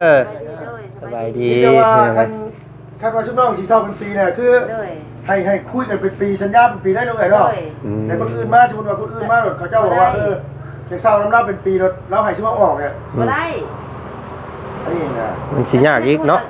ເອີ ໂດຍ ສະບາຍດີ ມີແຕ່ວ່າຄັນ ຄັນວ່າຊຸມນ້ອງຊິເຊົ່າເປັນປີນະ ຄື ໂດຍ ໃຫ້ ໃຫ້ຄຸຍກັນເປັນປີ ສັນຍາເປັນປີໄດ້ເນາະເອື້ອຍເນາະ ໂດຍ ອືມ ແຕ່ຄົນອື່ນມາ ສົມມຸດວ່າຄົນອື່ນມາໂລດ ເຂົາເຈົ້າບອກວ່າ ເອີ ຢາກເຊົ່ານຳລາວເປັນປີໂລດ ລາວໃຫ້ຊຸມເຮົາອອກເນຍ ບໍ່ໄດ້ ອືມ ອັນນີ້ນະ ມັນຊິຍາກອີກເນາະ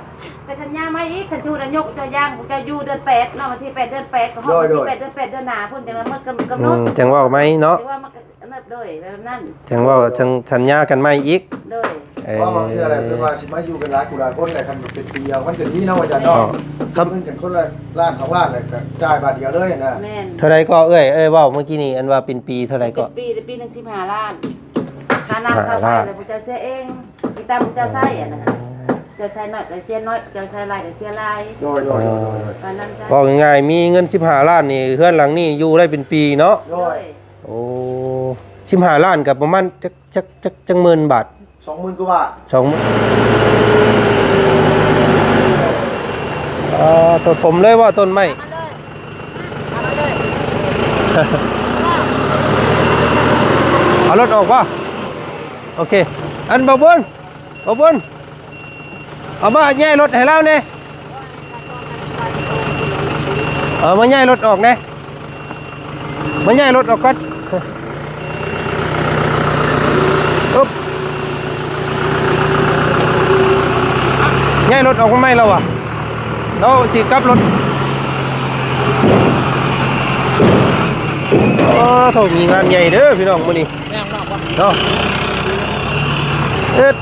ກໍສັນຍາໃໝ່ອີກ ຄັນສົມມຸດວ່າຍົກຕົວຢ່າງ ເຈົ້າຢູ່ເດືອນແປດເນາະ ວັນທີແປດເດືອນແປດ ກໍຮອດ ໂດຍ ວັນທີແປດເດືອນແປດ ເດືອນໜ້າພຸ້ນ ຈັ່ງວ່າໝົດກຳ ກຳນົດ ອືມ ຈັ່ງເວົ້າໃໝ່ເນາະ ຈັ່ງວ່າມັນ ອັນນັ້ນ ໂດຍ ແບບນັ້ນ ຈັ່ງເວົ້າ ຈັ່ງສັນຍາກັນໃໝ່ອີກ ໂດຍ ເອີ ເພາະບາງເທື່ອແຫຼະ ເພິ່ນວ່າຊິມາຢູ່ກັນຫຼາຍຜູ້ຫຼາຍຄົນແຫຼະ ຄັນເປັນປີດຽວ ມັນກໍດີເນາະອາຈານເນາະ ເອີ ຄັນເງິນກັນຄົນລະລ້ານສອງລ້ານແຫຼະ ກໍຈ່າຍບາດດຽວເລີຍນະ ແມ່ນ ເທົ່າໃດກໍເອື້ອຍ ເອື້ອຍເວົ້າມື້ກີ້ນີ້ ອັນວ່າເປັນປີເທົ່າໃດກໍ ເປັນປີ ປີໜຶ່ງສິບຫ້າລ້ານ ຄ່ານ້ຳຄ່າໄຟແລ້ວພວກເຈົ້າເສຍເອງ ອີກຕາມພວກເຈົ້າໃຊ້ ອໍ ອັນນັ້ນນະ ເຈົ້າໃຊ້ໜ້ອຍກໍເສຍໜ້ອຍ ເຈົ້າໃຊ້ຫຼາຍກໍເສຍຫຼາຍ ໂດຍ ໂດຍ ໂດຍ ໂດຍ ປານນັ້ນຊະ ເວົ້າງ່າຍໆ ມີເງິນສິບຫ້າລ້ານນີ້ ເຮືອນຫຼັງນີ້ຢູ່ໄດ້ເປັນປີເນາະ ໂດຍ ໂອ້ ສິບຫ້າລ້ານກໍປະມານຈັກ ຈັກ ຈັກ ຈັກໝື່ນບາດ ສອງໝື່ນກວ່າບາດ ສອງໝື່ນ ເອີ ໂຕຖົມເລີຍບໍ່ຕົ້ນໄມ້ ເອົາລົດອອກບໍ່ ໂອເຄ ອັນ ບ່າວບຸນ ບ່າວບຸນ ເອົາມາຍ້າຍລົດໃຫ້ລາວແດ່ ເອີ ມາຍ້າຍລົດອອກແດ່ ມາຍ້າຍລົດອອກກ່ອນ ອຶບ ຍ້າຍລົດອອກມາໃໝ່ແລ້ວຫວາ ລາວຊິກັບລົດ ໂອ້ ໂທ້ ມີງານໃຫຍ່ເດີ້ພີ່ນ້ອງມື້ນີ້ ເນາະ ເຮັດ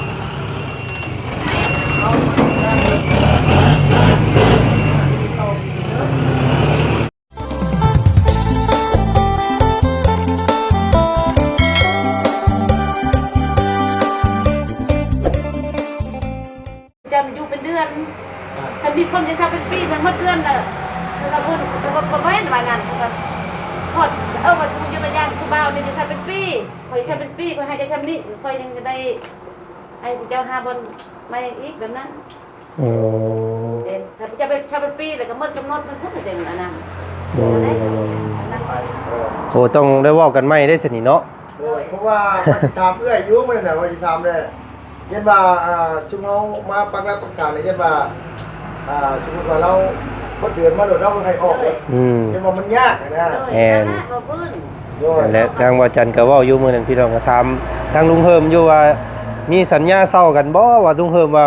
ເຈົ້າຢູ່ເປັນເດືອນ ຄັນມີຄົນຈະເຊົ່າເປັນປີ ມັນໝົດເດືອນແລ້ວ ເພິ່ນວ່າເພິ່ນ ເພິ່ນວ່າບໍ່ແມ່ນວ່ານັ້ນ ເພິ່ນວ່າ ເອີ ວ່າຢູ່ກັບຍານຜູ້ບ່າວນີ້ຈະເຊົ່າເປັນປີ ຂ້ອຍຈະເປັນປີ ຂ້ອຍໃຫ້ໄດ້ສ່ຳນີ້ ຂ້ອຍຍັງຈະໄດ້ ໃຫ້ຜູ້ເຈົ້າຫາບ່ອນໃໝ່ອີກແບບນັ້ນ ໂອ້ ເອີ ຖ້າເຈົ້າໄປເຊົ່າເປັນປີແລ້ວກໍໝົດກຳນົດມັນເພິ່ນກໍຈັ່ງອັນນັ້ນ ໂອ້ ໂອ້ ຕ້ອງໄດ້ເວົ້າກັນໃໝ່ເດ້ຊັ້ນນີ້ເນາະ ໂດຍ ເພາະວ່າວ່າຊິຖາມເອື້ອຍຢູ່ມື້ນັ້ນນະ ວ່າຊິຖາມແຫຼະ ເຫັນວ່າ ອ່າ ຊຸມເຮົາມາປັກຫຼັກປັກຖານນີ້ ເຫັນວ່າ ອ່າ ສົມມຸດວ່າລາວໝົດເດືອນມາໂລດ ລາວໃຫ້ອອກໂລດ ອືມ ເຫັນວ່າມັນຍາກຫັ້ນນະ ໂດຍ ແມ່ນ ນັ້ນແຫຼະ ທາງບ່າວຈັນກໍເວົ້າຢູ່ມື້ນັ້ນ ພີ່ນ້ອງກໍຖາມທາງລຸງເຮີມຢູ່ວ່າ ມີສັນຍາເຊົ່າກັນບໍ່ ວ່າລຸງເຮີມວ່າ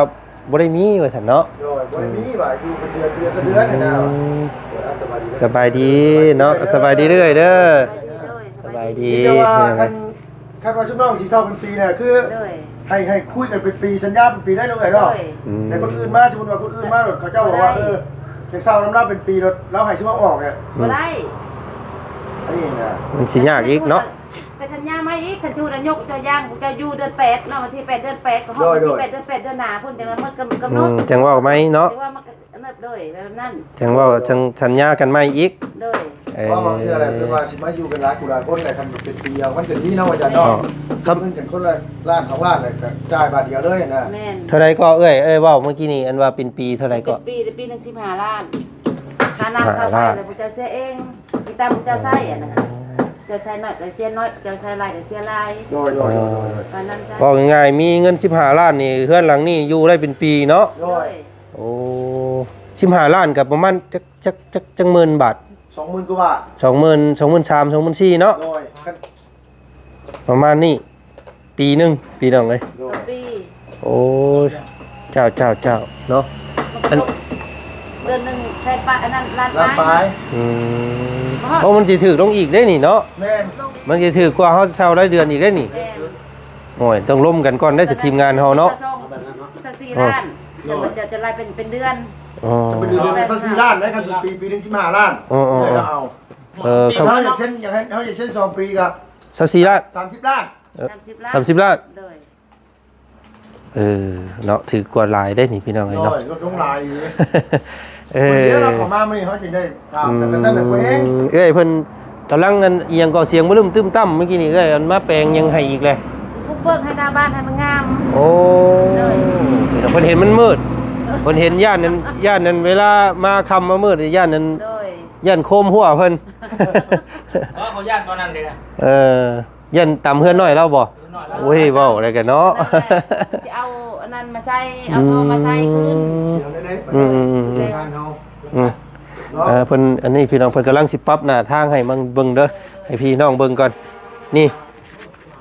ບໍ່ໄດ້ມີວ່າຊັ້ນເນາະ ໂດຍ ບໍ່ໄດ້ມີວ່າຢູ່ເປັນເດືອນ ເດືອນຕໍ່ເດືອນຫັ້ນນະ ອືມ ເອີ ສະບາຍດີ ສະບາຍດີເນາະ ສະບາຍດີເອື້ອຍເດີ ໂດຍ ສະບາຍດີ ມີແຕ່ວ່າຄັນ ຄັນວ່າຊຸມນ້ອງຊິເຊົ່າເປັນປີນະ ຄື ໂດຍ ໃຫ້ ໃຫ້ຄຸຍກັນເປັນປີ ສັນຍາເປັນປີໄດ້ເນາະເອື້ອຍເນາະ ໂດຍ ອືມ ແຕ່ຄົນອື່ນມາ ສົມມຸດວ່າຄົນອື່ນມາໂລດ ເຂົາເຈົ້າບອກວ່າ ເອີ ຢາກເຊົ່ານຳລາວເປັນປີໂລດ ລາວໃຫ້ຊຸມເຮົາອອກແຫຼະ ອືມ ບໍ່ໄດ້ ອັນນີ້ນະ ມັນຊິຍາກອີກເນາະ ກໍສັນຍາໃໝ່ອີກ ຄັນສົມມຸດວ່າຍົກຕົວຢ່າງ ເຈົ້າຢູ່ເດືອນແປດເນາະ ວັນທີແປດເດືອນແປດ ກໍຮອດວັນທີແປດເດືອນແປດ ເດືອນໜ້າພຸ້ນ ຈັ່ງວ່າໝົດກຳ ກຳນົດ ອືມ ຈັ່ງເວົ້າໃໝ່ເນາະ ຈັ່ງວ່າມັນ ໂດຍ ແບບນັ້ນ ຈັ່ງເວົ້າ ຈັ່ງສັນຍາກັນໃໝ່ອີກ ໂດຍ ເອີ ເພາະບາງເທື່ອແຫຼະ ເພິ່ນວ່າຊິມາຢູ່ກັນຫຼາຍຜູ້ຫຼາຍຄົນແຫຼະ ຄັນເປັນປີດຽວ ມັນກໍດີເນາະອາຈານເນາະ ຄັນເງິນກັນຄົນລະລ້ານສອງລ້ານແລ້ວກໍຈ່າຍບາດດຽວເລີຍນະ ແມ່ນ ເທົ່າໃດກໍເອື້ອຍ ເອື້ອຍເວົ້າມື້ກີ້ນີ້ ອັນວ່າເປັນປີເທົ່າໃດກໍ ເປັນປີ ປີໜຶ່ງສິບຫ້າລ້ານ ສິບຫ້າລ້ານ ຄ່ານ້ຳຄ່າໄຟແລ້ວພວກເຈົ້າເສຍເອງ ອີກຕາມພວກເຈົ້າໃຊ້ ອັນນັ້ນນະ ເຈົ້າໃຊ້ໜ້ອຍກໍເສຍໜ້ອຍ ເຈົ້າໃຊ້ຫຼາຍກໍເສຍຫຼາຍ ໂດຍ ໂດຍ ໂດຍ ປານນັ້ນຊະ ເວົ້າງ່າຍໆ ມີເງິນສິບຫ້າລ້ານນີ້ ເຮືອນຫຼັງນີ້ຢູ່ໄດ້ເປັນປີເນາະ ໂດຍ ໂອ້ ສິບຫ້າລ້ານກໍປະມານຈັກ ຈັກ ຈັກ ຈັກໝື່ນບາດ ສອງໝື່ນກວ່າບາດ ສອງໝື່ນ ສອງໝື່ນສາມ ສອງໝື່ນສີ່ເນາະ ໂດຍ ປະມານນີ້ ປີໜຶ່ງ ພີ່ນ້ອງເອີຍ ໂດຍ ຕໍ່ປີ ໂອ້ຍ ເຈົ້າ ເຈົ້າ ເຈົ້າ ເນາະ ອັນ ເດືອນໜຶ່ງແສນປາຍ ອັນນັ້ນ ລ້ານປາຍ ລ້ານປາຍ ອືມ ບໍ່ຮອດ ໂອ້ ມັນຊິຖືກລົງອີກເດ້ນີ້ເນາະ ແມ່ນ ມັນຊິຖືກກວ່າເຮົາເຊົ່າລາຍເດືອນອີກເດ້ນີ້ ແມ່ນ ໂອ້ຍ ຕ້ອງລົມກັນກ່ອນເດ້ ຊິທີມງານເຮົາເນາະ ຊາວສອງ ຊາວສີ່ລ້ານ ເອີ ແຕ່ມັນຈະ ຈະໄລ່ເປັນ ເປັນເດືອນ ອໍ ເປັນເດືອນ ເປັນຊາວສີ່ລ້ານໄດ໋ ຄັນເປັນປີ ປີໜຶ່ງສິບຫ້າລ້ານ ເອີ ເອີ ເອີ ເຮົາຢາກເຊັນ ຢາກໃຫ້ ເຮົາຢາກເຊັນສອງປີກໍ ຊາວສີ່ລ້ານ ສາມສິບລ້ານ ເອີ ສາມສິບລ້ານ ສາມສິບລ້ານ ໂດຍ ເອີ ເນາະ ຖືກກວ່າຫຼາຍເດ້ນີ້ ພີ່ນ້ອງເອີຍເນາະ ໂດຍ ລົດລົງຫຼາຍຢູ່ເດ້ ເອີ ເພິ່ນເດ ເຮົາເຂົ້າມາມື້ນີ້ເຮົາຈຶ່ງໄດ້ຖາມ ອືມ ກັນ ກັນ ເພິ່ນແຮງ ເອື້ອຍເພິ່ນກຳລັງ ອັນ ອີ່ຫຍັງກໍ ສຽງບຶ້ມຕຶ້ມຕ່ຳ ເມື່ອກີ້ນີ້ ເອື້ອຍ ອັນ ມາແປງຫຍັງໃຫ້ອີກແຫຼະ ບຸກເບີກໃຫ້ໜ້າບ້ານໃຫ້ມັນງາມ ໂອ້ ໂດຍ ເພິ່ນເຫັນມັນມືດ ເອີ ເພິ່ນເຫັນ ຢ້ານນັ້ນ ຢ້ານນັ້ນ ເວລາມາຄ່ຳມາມືດ ຢ້ານນັ້ນ ໂດຍ ຢ້ານໂຄມຮົ່ວເພິ່ນ ເອີ ເຂົາຢ້ານຕອນນັ້ນເດ້ ເອີ ຢ້ານຕຳເຮືອນນ້ອຍລາວບໍ່? ໂອ້ຍ ເວົ້າແລ້ວກັນເນາະ ຊິເອົາອັນນັ້ນມາໃສ່ ເອົາທໍ່ມາໃສ່ຄືນ. ອືມ ອືມ ອືມ ອືມ ເອີ ເອີ ເພິ່ນ ອັນນີ້ພີ່ນ້ອງ ເພິ່ນກຳລັງຊິປັບໜ້າທາງໃຫ້ເບິ່ງ ເບິ່ງເດີ ໃຫ້ພີ່ນ້ອງເບິ່ງກ່ອນ ນີ້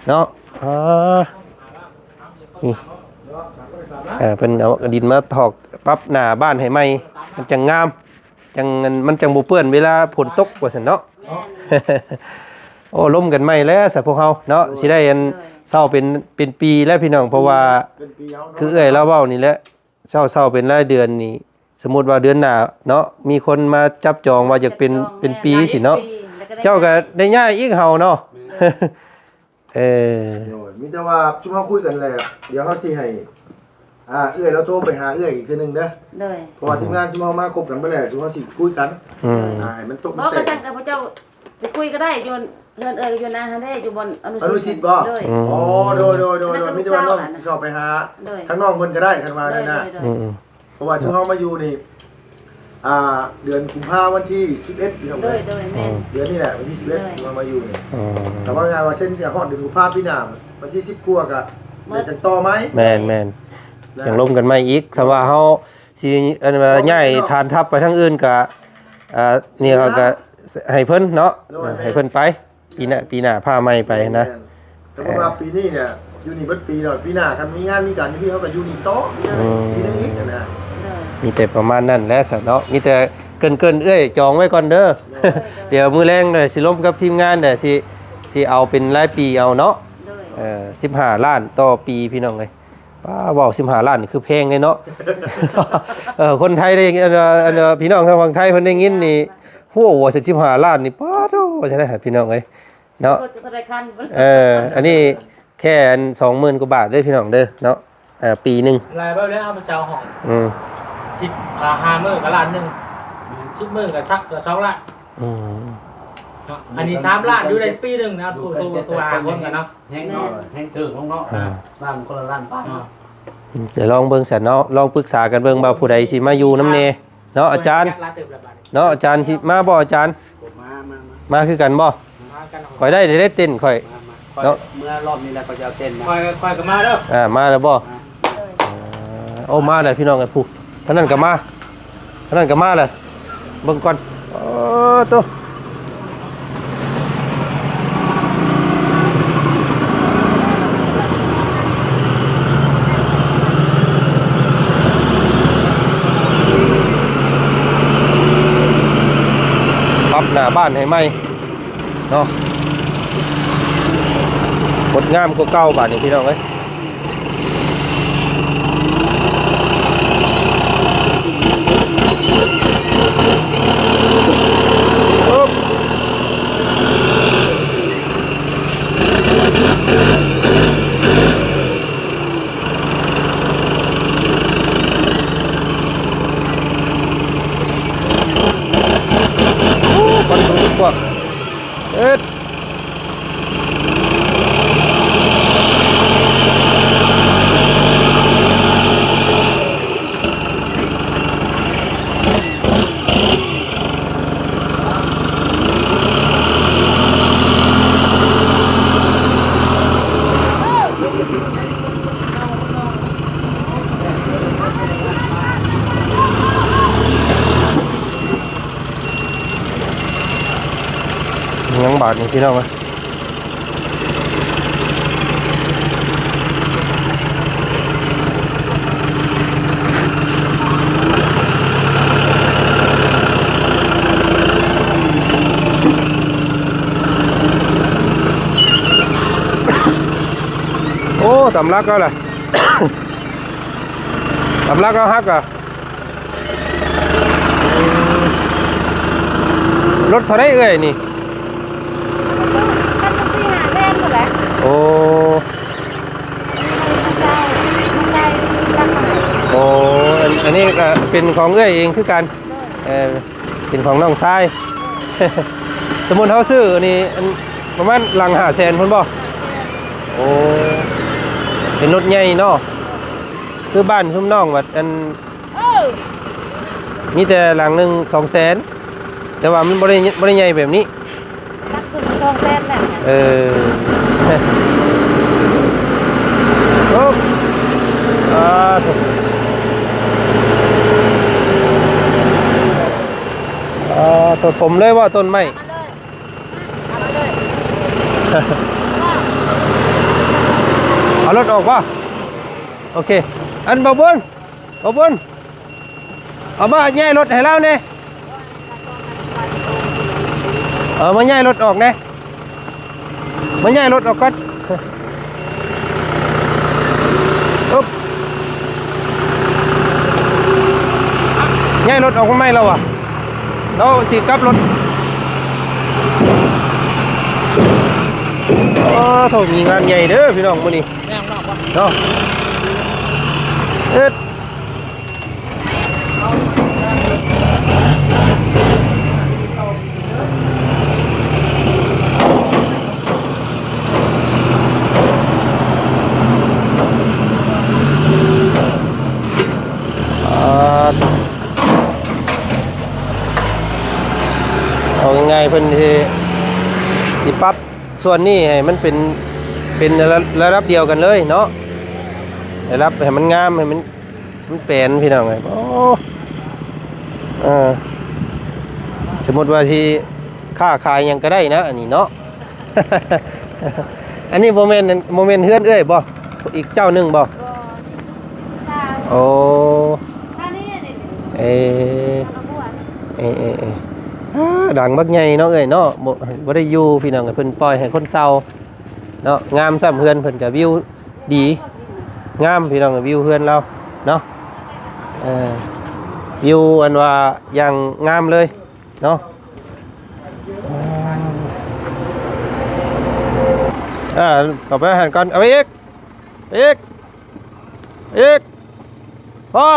ເນາະ. ອ່າ ນີ້ ເອີ ເພິ່ນເອົາດິນມາຖອກປັບໜ້າບ້ານໃຫ້ໃໝ່ ມັນຈັ່ງງາມ ຈັ່ງ ມັນຈັ່ງບໍ່ເປື້ອນເວລາຝົນຕົກວ່າຊັ້ນເນາະ. ໂອ້ ລົມກັນໃໝ່ແລ້ວຊະພວກເຮົາເນາະ ຊິໄດ້ອັນເຊົ່າເປັນ ເປັນປີແລ້ວພີ່ນ້ອງ ເພາະວ່າ ເປັນປີເຮົາເນາະ ຄືເອື້ອຍລາວເວົ້ານີ້ແຫຼະ ເຊົ່າ ເຊົ່າເປັນລາຍເດືອນນີ້ ສົມມຸດວ່າເດືອນໜ້າເນາະ ມີຄົນມາຈັບຈອງວ່າຢາກເປັນ ເປັນປີຊີ້ເນາະ ເຈົ້າກໍໄດ້ຍ້າຍອີກເຮົາເນາະ. ເອີ ໂດຍ ມີແຕ່ວ່າຊຸມເຮົາຄຸຍກັນແຫຼະ ດຽວເຮົາຊິໃຫ້ ອ່າ ເອື້ອຍລາວໂທໄປຫາເອື້ອຍອີກເທື່ອໜຶ່ງເດີ ໂດຍ ເພາະວ່າທີມງານຊຸມເຮົາມາຄົບກັນເບິດແລ້ວ ຊຸມເຮົາຊິຄຸຍກັນ ອືມ ອ່າ ໃຫ້ມັນຕົກມັນແຕກ ບໍ່ ກໍຈັ່ງກັບພວກເຈົ້າໄປຄຸຍກໍໄດ້ ຢູ່ເຮືອນເອື້ອຍຢູ່ນາຫັ້ນເດ້ ຢູ່ບ່ອນອະນຸ ອະນຸສິດ ສິດບໍ່? ໂດຍ ອືມ ອໍ ໂດຍ ໂດຍ ໂດຍ ມີແຕ່ວ່ານ້ອງ ໂດຍ ຊິເຂົ້າໄປຫາ ໂດຍ ທາງນ້ອງເພິ່ນກໍໄດ້ ຄັນວ່ານັ້ນນະ ໂດຍ ໂດຍ ອືມ ເພາະວ່າຊຸມເຮົາມາຢູ່ນີ້ ອ່າ ເດືອນກຸມພາວັນທີສິບເອັດ ພີ່ນ້ອງ ໂດຍ ເອີຍ ໂດຍ ແມ່ນ ອືມ ເດືອນນີ້ແຫຼະ ວັນທີສິບເອັດ ໂດຍ ເຮົາມາຢູ່ນີ້ ອືມ ແຕ່ວ່າງານວ່າເຊັນຈະຮອດເດືອນກຸມພາປີໜ້າ ວັນທີສິບກວ່າກໍ ໝົດ ເດີນກັນຕໍ່ໄໝ ແມ່ນ ແມ່ນ ຈັ່ງລົມກັນໃໝ່ອີກ ຖ້າວ່າເຮົາຊິ ອັນວ່າ ເວົ້າ ຍ້າຍ ພີ່ນ້ອງ ຖານທັບໄປທາງອື່ນກໍ ອ່າ ນີ້ເຮົາກໍໃຫ້ເພິ່ນເນາະ ໂດຍ ໃຫ້ເພິ່ນໄປ ປີໜ້າ ແມ່ນ ປີໜ້າພາໃໝ່ໄປຫັ້ນນະ ແມ່ນ ແຕ່ວ່າ ອ່າ ປີນີ້ເນຍ ຢູ່ນີ້ເບິດປີແລ້ວ ປີໜ້າຄັນມີງານມີການຢູ່ພີ້ ເຮົາກໍຢູ່ນີ້ຕໍ່ ອືມ ປີໜຶ່ງອີກຫັ້ນນະ ໂດຍ ມີແຕ່ປະມານນັ້ນແຫຼະຊະເນາະ ມີແຕ່ເກີນໆ ເອື້ອຍຈອງໄວ້ກ່ອນເດີ ໂດຍ ໂດຍ ດຽວມື້ແລງເລີຍຊິລົມກັບທີມງານເດີ ຊິ ຊິເອົາເປັນລາຍປີເອົາເນາະ ໂດຍ ເອີ ສິບຫ້າລ້ານຕໍ່ປີ ພີ່ນ້ອງເອີຍ ປ້າ ເວົ້າສິບຫ້າລ້ານນີ້ຄືແພງເດ້ເນາະ ເອີ ຄົນໄທໄດ້ ອັນ ອັນ ພີ່ນ້ອງທາງຝັ່ງໄທເພິ່ນໄດ້ຍິນນີ້ ໂອ້ ວ່າສິບຫ້າລ້ານນີ້ ປ້າໂທ້ ວ່າຊັ້ນນະ ພີ່ນ້ອງເອີຍ ເນາະ ເພິ່ນກໍໄດ້ຄັນ ເອີ ອັນນີ້ແຄ່ອັນສອງໝື່ນກວ່າບາດເດີພີ່ນ້ອງເດີເນາະ ເອີ ປີໜຶ່ງ ຫຼາຍເບີແລ້ວ ເອົາມາເຊົ່າຫ້ອງ ອືມ ສິບ ອ່າ ຫ້າມື້ກໍລ້ານໜຶ່ງ ສິບມື້ກໍສັກກໍສອງລ້ານ ອືມ ເນາະ ອັນນີ້ສາມລ້ານ ຢູ່ໄດ້ປີໜຶ່ງນະ ຜູ້ ຜູ້ ຜູ້ຫ້າຄົນກັນເນາະ ແຮງເນາະ ແຮງຖືກລົງເນາະ ອ່າ ລ້ານຄົນລະລ້ານປາຍເນາະ ອືມ ຈະລອງເບິ່ງຊັ້ນເນາະ ລອງປຶກສາກັນເບິ່ງວ່າຜູ້ໃດຊິມາຢູ່ນຳແດ່ ເນາະອາຈານ ຈັກຫຼາຍເຕີບແລ້ວບາດນີ້ ເນາະອາຈານ ຊິມາບໍ່ອາຈານ ມາ ມາ ມາ ມາຄືກັນບໍ່ ມາກັນ ຂ້ອຍໄດ້ ໄດ້ເຕັ້ນຂ້ອຍ ມາ ມາ ເນາະ ຂ້ອຍເມື່ອລອບນີ້ແລ້ວ ຂ້ອຍຈະເອົາເຕັ້ນມາ ຂ້ອຍ ຂ້ອຍກໍມາເດີ ອ່າ ມາແລ້ວບໍ່ ມາ ເອີ ໂອ້ ມາແລ້ວພີ່ນ້ອງເອີຍ ຜູ້ ທາງນັ້ນກໍມາ ທາງນັ້ນກໍມາແລ້ວ ເບິ່ງກ່ອນ ເອີ ໂຕ ປັບໜ້າບ້ານໃຫ້ໃໝ່ເນາະ ງົດງາມກວ່າເກົ່າບາດນີ້ພີ່ນ້ອງເອີຍ. ໂອ້ ຄວັນຂອງພວກ ເອີດ ຍັງບາດນີ້ພີ່ນ້ອງເອີຍ ໂອ້ ຕຳລັກເອົາລະ ຕຳລັກເອົາຮັກອະ. ລົດເທົ່າໃດເອື້ອຍນີ້? ຄັນມັນສີ່ຫ້າແສນພຸ້ນແຫຼະ. ໂອ້ ໂອ້ ອັນ ອັນນີ້ກໍເປັນຂອງເອື້ອຍເອງຄືກັນ. ໂດຍ ເອີ ເປັນຂອງນ້ອງຊາຍ. ໂດຍ ສົມມຸດເຮົາຊື້ນີ້ ອັນ ປະມານຫຼັງຫ້າແສນພຸ້ນບໍ່? ຫ້າແສນ. ໂອ້ ເປັນລົດໃຫຍ່ເນາະ. ຄືບ້ານຊຸມນ້ອງບັດ ອັນ ເອີ ມີແຕ່ຫຼັງໜຶ່ງສອງແສນ ແຕ່ວ່າມັນບໍ່ໄດ້ ບໍ່ໄດ້ໃຫຍ່ແບບນີ້. ຫຼັງໜຶ່ງສອງແສນແຫຼະ. ເອີ ໂອ້ ອາ ໂທ້ ອາ ໂທ້ ຖົມເລີຍບໍ່ຕົ້ນໄມ້? ເອົາລົດອອກບໍ່? ໂອເຄ ອັນ ບ່າວບຸນ ບ່າວບຸນ ເອົາມາຍ້າຍລົດໃຫ້ລາວແດ່ ເອົາມາຍ້າຍລົດອອກແດ່ ມາຍ້າຍລົດອອກກ່ອນ ອຶບ ຍ້າຍລົດອອກມາໃໝ່ແລ້ວຫວາ ລາວຊິກັບລົດ ໂອ້ ໂທ້ ມີງານໃຫຍ່ເດີພີ່ນ້ອງມື້ນີ້ ເນາະ ເອີດ ອ່າ ເອົາງ່າຍໆ ເພິ່ນຊິ ຊິປັບ ສ່ວນນີ້ໃຫ້ມັນເປັນ ເປັນລະ ລະດັບດຽວກັນເລີຍເນາະ ລະດັບໃຫ້ມັນງາມ ໃຫ້ມັນ ມັນແປນພີ່ນ້ອງເອີຍ ໂອ້ ເອີ ສົມມຸດວ່າຊິຄ້າຂາຍຫຍັງກໍໄດ້ນະ ອັນນີ້ເນາະ ອັນນີ້ບໍ່ແມ່ນ ບໍ່ແມ່ນເຮືອນເອື້ອຍບໍ່? ອີກເຈົ້າໜຶ່ງບໍ່? ບໍ່ ໂອ້ ເອີ ເອີ ເອີ ເອີ ອ່າ ດັງບັກໃຫຍ່ເນາະເອື້ອຍເນາະ ບໍ່ ບໍ່ໄດ້ຢູ່ພີ່ນ້ອງ ເພິ່ນປ່ອຍໃຫ້ຄົນເຊົ່າເນາະ ງາມຊ້ຳ ເຮືອນເພິ່ນກໍວິວດີ ງາມພີ່ນ້ອງ ວິວເຮືອນລາວເນາະ ເອີ ວິວອັນວ່າຢ່າງງາມເລີຍເນາະ ອ່າ ເຂົ້າໄປຫັ້ນກ່ອນ ເອົາໄປອີກ ໄປອີກ ໄປອີກ ພໍ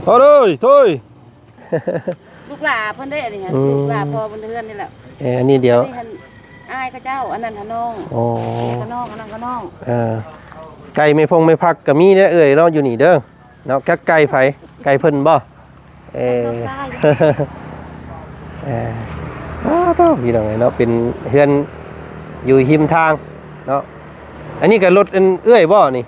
ພໍເລີຍ ໂທ້ຍ ລູກຫຼາເພິ່ນເດ້ ອັນນີ້ ອືມ ລູກຫຼາພໍ່ເພິ່ນເຮືອນນີ້ແຫຼະ ເອີ ອັນນີ້ດຽວ ອັນນີ້ຫັ້ນອ້າຍເຂົາເຈົ້າ ອັນນັ້ນຫັ້ນນ້ອງ ໂອ້ ອັນນີ້ກໍນ້ອງ ອັນນັ້ນກໍນ້ອງ ເອີ ໄກ່ແມ່ພົງແມ່ພັກກໍມີເດ້ເອື້ອຍເນາະ ຢູ່ນີ້ເດີເນາະ ຈັກໄກ່ໃຜ ໄກ່ເພິ່ນບໍ່? ເອີ ເອີ ອ້າວ ໂທ້ ພີ່ນ້ອງເອີຍເນາະ ເປັນເຮືອນຢູ່ຮິມທາງເນາະ ອັນນີ້ກໍລົດອັນເອື້ອຍບໍ່ນີ້?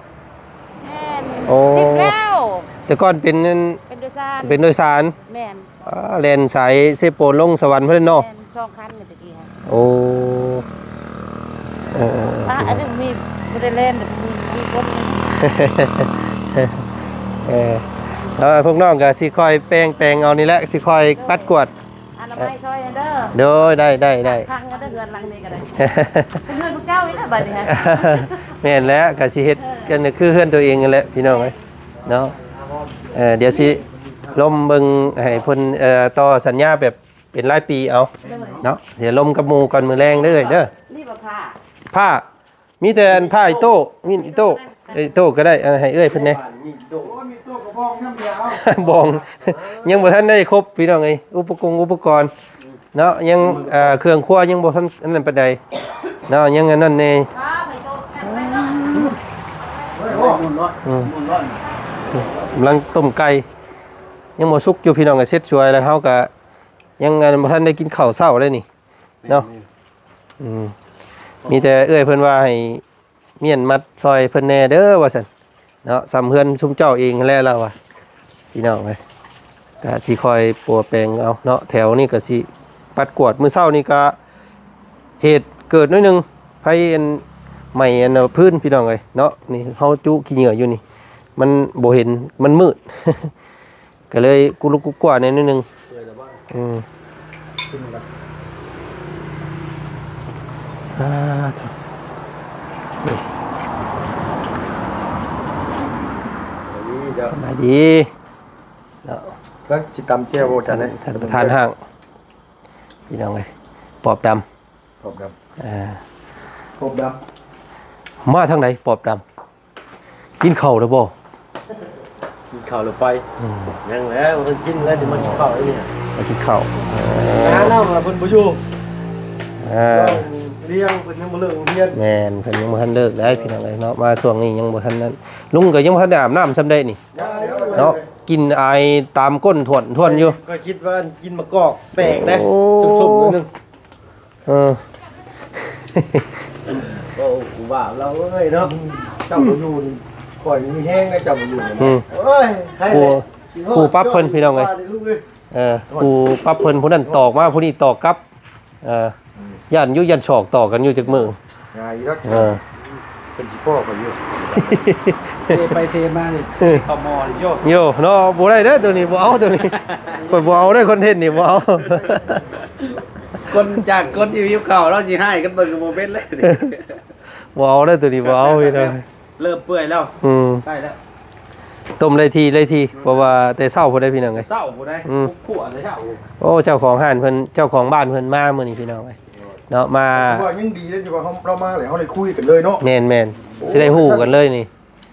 ແມ່ນ ໂອ້ ຕິດແລ້ວ ແຕ່ກ່ອນເປັນອັນ ເປັນໂດຍສານ ເປັນໂດຍສານ ແມ່ນ ອ່າ ແລ່ນສາຍເຊໂປນລົງສະຫວັນພຸ້ນເນາະ ແມ່ນ ສອງຄັນແຕ່ກີ້ ໂອ້ ເອີ ເອີ ເອີ ອ່າ ອັນນີ້ມີ ບໍ່ໄດ້ແລ່ນ ແຕ່ມີ ມີຄົນ ເອີ ເອີ ພວກນ້ອງກໍຊິຄ່ອຍແປງ ແປງເອົານີ້ແຫຼະ ຊິຄ່ອຍປັດກວາດ ອະນາໄມຊ່ອຍແດ່ເດີ ໂດຍ ໄດ້ ໄດ້ ໄດ້ ຄັງເດີ ເຮືອນຫຼັງນີ້ກໍໄດ້ ເປັນເຮືອນຜູ້ເກົ່າອີກແລ້ວບັດນີ້ ແມ່ນແຫຼະ ກໍຊິເຮັດ ເອີ ກັນຄືເຮືອນຕົວເອງນັ້ນແຫຼະ ພີ່ນ້ອງເອີຍເນາະ ເອີ ດຽວຊິລົມເບິ່ງໃຫ້ເພິ່ນ ເອີ ຕໍ່ສັນຍາແບບເປັນລາຍປີເອົາ ໂດຍ ເນາະ ດຽວລົມກັບໝູ່ກ່ອນມື້ແລງເດີ ເດີ ນີ້ບໍ່ຜ້າ ຜ້າ ມີແຕ່ອັນຜ້າອີໂຕ້ ມີອີໂຕ້ ເອີ ອີໂຕ້ກໍໄດ້ ເອົາໃຫ້ເອື້ອຍເພິ່ນແດ່ ມີອີໂຕ້ ໂອ້ຍ ມີອີໂຕ້ກະບອງນຳແລ້ວ ບອງ ຍັງບໍ່ທັນໄດ້ຄົບພີ່ນ້ອງເອີຍ ອຸປະກົງອຸປະກອນເນາະ ຍັງ ເອີ ເຄື່ອງຄົວຍັງບໍ່ທັນອັນນັ້ນປານໃດເນາະ ຍັງອັນນັ້ນແດ່ ອືມ ກຳລັງຕົ້ມໄກ່ ຍັງບໍ່ສຸກຢູ່ພີ່ນ້ອງເອີຍ ເສັດສວຍແລ້ວເຮົາກະຍັງ ອັນ ບໍ່ທັນໄດ້ກິນເຂົ້າເຊົ້າເລີຍນີ້ ເນາະ ອືມ ມີແຕ່ເອື້ອຍເພິ່ນວ່າໃຫ້ມ້ຽນມັດຊ່ອຍເພິ່ນແດ່ເດີວ່າຊັ້ນເນາະ ສ່ຳເຮືອນຊຸມເຈົ້າເອງຫັ້ນແຫຼະລາວວ່າ ພີ່ນ້ອງເອີຍ ກະຊິຄ່ອຍປົວແປງເອົາເນາະ ແຖວນີ້ກະຊິປັດກວາດ ມື້ເຊົ້ານີ້ກະເຫດເກີດໜ້ອຍໜຶ່ງ ໄຟອັນ ໄໝ້ອັນ ນະ ພື້ນ ພີ່ນ້ອງເອີຍເນາະ ນີ້ເຮົາຈຸຂີ້ເຫຍື້ອຢູ່ນີ້ ມັນບໍ່ເຫັນ ມັນມືດ ກໍເລີຍກຸລຸກກຸກກັວແດ່ໜ້ອຍໜຶ່ງ ເປື່ອຍແລ້ວບໍ່? ອືມ ກິນມັນກ່ອນ ອ່າ ໂທ້ ນີ້ ສະບາຍດີເນາະ ແລ້ວຊິຕຳແຈ່ວບໍ່ ທ່ານ ທ່ານປະທານຫ້າງ ພີ່ນ້ອງເອີຍ ປອບດຳ ປອບດຳ ອ່າ ປອບດຳ ມາທາງໃດປອບດຳ? ກິນເຂົ້າແລ້ວບໍ່? ກິນເຂົ້າແລ້ວໄປ ອືມ ຍັງແຫຼະ ບໍ່ທັນກິນແລ້ວ ຊິມາກິນເຂົ້າອີ່ນີ້ ມາກິນເຂົ້າ ເອີ ຫາລາວວ່າເພິ່ນບໍ່ຢູ່ ເອີ ລຽງ ເພິ່ນຍັງບໍ່ເລີກໂຮງຮຽນ ແມ່ນ ເພິ່ນຍັງບໍ່ທັນເລີກໄດ໋ ພີ່ນ້ອງເອີຍເນາະ ມາຊ່ວງນີ້ຍັງບໍ່ທັນນັ້ນ ລຸງກໍຍັງບໍ່ທັນໄດ້ອາບນ້ຳຊ່ຳໃດນີ້ເນາະ ກິນອາຍຕາມກົ້ນຖ້ວນໆຢູ່ ຂ້ອຍຄິດວ່າກິນໝາກກອກແປກເດ້ ໂອ້ ສົ້ມໆໜ້ອຍໜຶ່ງ ເອີ ໂອ້ ກູວ່າລາວເອີຍເນາະ ເຈົ້າບໍ່ຢູ່ນີ້ ຂ້ອຍມີແຮງເດ້ ເຈົ້າບໍ່ຢູ່ນີ້ ອືມ ໂອ້ຍ ໃຄແຫຼະ ຜູ້ ຜູ້ປັບເພິ່ນ ພີ່ນ້ອງເອີຍ ເອີ ຜູ້ປັບເພິ່ນ ຜູ້ນັ້ນຕອກມາ ຜູ້ນີ້ຕອກກັບ ເອີ ອືມ ຢ້ານຢູ່ຢ້ານສອກຕໍ່ກັນຢູ່ຈັກມື້ ງ່າຍຢູ່ດອກ ເອີ ເພິ່ນຊິພໍ້ຂ້ອຍຢູ່ ເຊໄປເຊມານີ້ ເອີ ເຂົ້າໝໍ້ຢູ່ ໂຍເນາະ ບໍ່ໄດ້ເດີ ໂຕນີ້ບໍ່ເອົາ ໂຕນີ້ ຂ້ອຍບໍ່ເອົາເດີ ຄອນເທັນນີ້ບໍ່ເອົາ ຄົນຈາກຄົນທີ່ຫິວເຂົ້າ ລາວຊິຮ້າຍກັນເບິ່ງກໍບໍ່ເປັນເລີຍ ບໍ່ເອົາເດີ ໂຕນີ້ບໍ່ເອົາ ພີ່ນ້ອງ ເລີ່ມເປື່ອຍແລ້ວ ອືມ ໃກ້ແລ້ວ ຕົ້ມໄດ້ທີ່ ໄດ້ທີ່ ເພາະວ່າແຕ່ເຊົ້າພຸ້ນເດ້ ພີ່ນ້ອງເອີຍ ເຊົ້າພຸ້ນເດ້ ອືມ ຂົ້ວແລ້ວ ໂອ້ ເຈົ້າຂອງຮ້ານເພິ່ນ ເຈົ້າຂອງບ້ານເພິ່ນມາມື້ນີ້ ພີ່ນ້ອງເອີຍ ເນາະ ມາ ວ່າຍັງດີເດ້ທີ່ວ່າເຮົາ ລາວມາແລ້ວ ເຮົາໄດ້ຄຸຍກັນເລີຍເນາະ ແມ່ນໆ ໂອ້ ຊິໄດ້ຮູ້ກັນເລີຍນີ້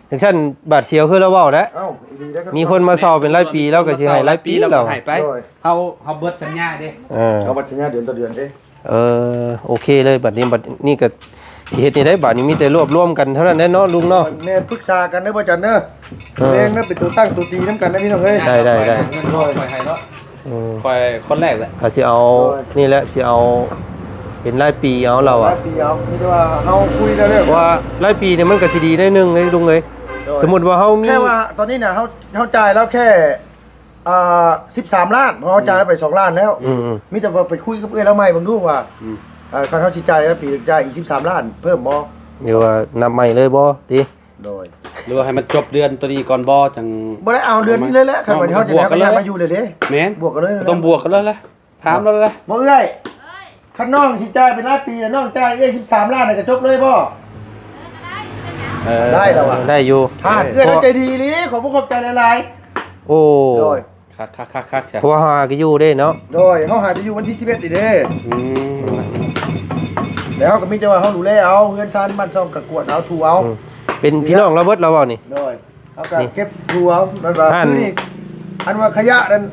ຈັ່ງຊັ້ນບາດສຽວຄືລາວເວົ້າແຫຼະ ເອົ້າ ອີ່ຫຼີເດ້ ມີຄົນມາເຊົ່າເປັນລາຍປີ ລາວກໍຊິໃຫ້ລາຍປີ ລາວກໍໃຫ້ໄປ ໂດຍ ເຮົາ ເຮົາເບິດສັນຍາເດ້ ເອີ ເຮົາເບິດສັນຍາເດືອນຕໍ່ເດືອນເດ້ ເອີ ໂອເຄເລີຍ ບັດນີ້ ບັດນີ້ກໍຊິເຮັດນີ້ໄດ້ ບັດນີ້ມີແຕ່ລວບລວມກັນເທົ່ານັ້ນແຫຼະເນາະ ລຸງເນາະ ແມ່ນ ປຶກສາກັນເດີ ບໍ່ຈັນເດີ ເອີ ແລງເດີ ເປັນຕົວຕັ້ງຕົວຕີນຳກັນນະ ພີ່ນ້ອງເອີຍ ໄດ້ໆໆ ເງິນທອງຂ້ອຍໃຫ້ເນາະ ອືມ ຂ້ອຍຄົນແລກແຫຼະ ກໍຊິເອົາ ໂດຍ ນີ້ແຫຼະ ຊິເອົາເປັນລາຍປີເອົາລາວ ລາຍປີເອົາ ມີແຕ່ວ່າເຮົາຄຸຍກັນເລີຍ ເພາະວ່າລາຍປີນີ້ມັນກໍຊິດີໜ້ອຍໜຶ່ງເດ້ລຸງເອີຍ ໂດຍ ສົມມຸດວ່າເຮົາມີ ແຄ່ວ່າຕອນນີ້ນະ ເຮົາ ເຮົາຈ່າຍລາວແຄ່ ອ່າ ສິບສາມລ້ານ ເພາະເຮົາຈ່າຍລາວໄປສອງລ້ານແລ້ວ ອືມໆ ມີແຕ່ວ່າໄປຄຸຍກັບເອື້ອຍລາວໃໝ່ເບິ່ງດູວ່າ ອືມ ເອີ ຄັນເຮົາຊິຈ່າຍລາວປີ ຈ່າຍອີກສິບສາມລ້ານເພີ່ມບໍ່ ຫຼືວ່ານັບໃໝ່ເລີຍບໍ່ຕິ ໂດຍ ຫຼືວ່າໃຫ້ມັນຈົບເດືອນໂຕນີ້ກ່ອນບໍ່ ຈັ່ງ ບໍ່ໄດ້ເອົາເດືອນນີ້ເລີຍແຫຼະ ຄັນວ່າເຮົາຈະໄດ້ ບວກກັນເລີຍ ມາຢູ່ເລີຍເດ້ ແມ່ນ ບວກກັນເລີຍ ຕ້ອງບວກກັນເລີຍແຫຼະ ຖາມລາວແຫຼະ ບໍ່ເອື້ອຍ ຄັນນ້ອງຊິຈ່າຍເປັນລາຍປີ ນ້ອງຈ່າຍເອື້ອຍສິບສາມລ້ານ ກໍຈົບເລີຍບໍ່ ເອີ ໄດ້ລະວ່າ ໄດ້ຢູ່ ທ່ານເອື້ອຍລາວໃຈດີອີ່ຫຼີ ຂໍຂອບໃຈຫຼາຍໆ ໂອ້ ໂດຍ ຄັກໆໆໆ ເພາະວ່າເຮົາຫາກໍຢູ່ເດ້ເນາະ ໂດຍ ເຮົາຫາຈະຢູ່ວັນທີສິບເອັດນີ້ເດ້ ອືມ ແລ້ວເຮົາກໍມີແຕ່ວ່າເຮົາດູແລເອົາ ເຮືອນຊານບ້ານຊ່ອງກໍກວດເອົາ ຖູເອົາ ອືມ ເປັນພີ່ນ້ອງລາວເບິດລາວເວົ້ານີ້ ໂດຍ ເຮົາກໍເກັບຖູເອົາ ແບບວ່າຄືນີ້ ອັນວ່າຂະຫຍະນັ້ນ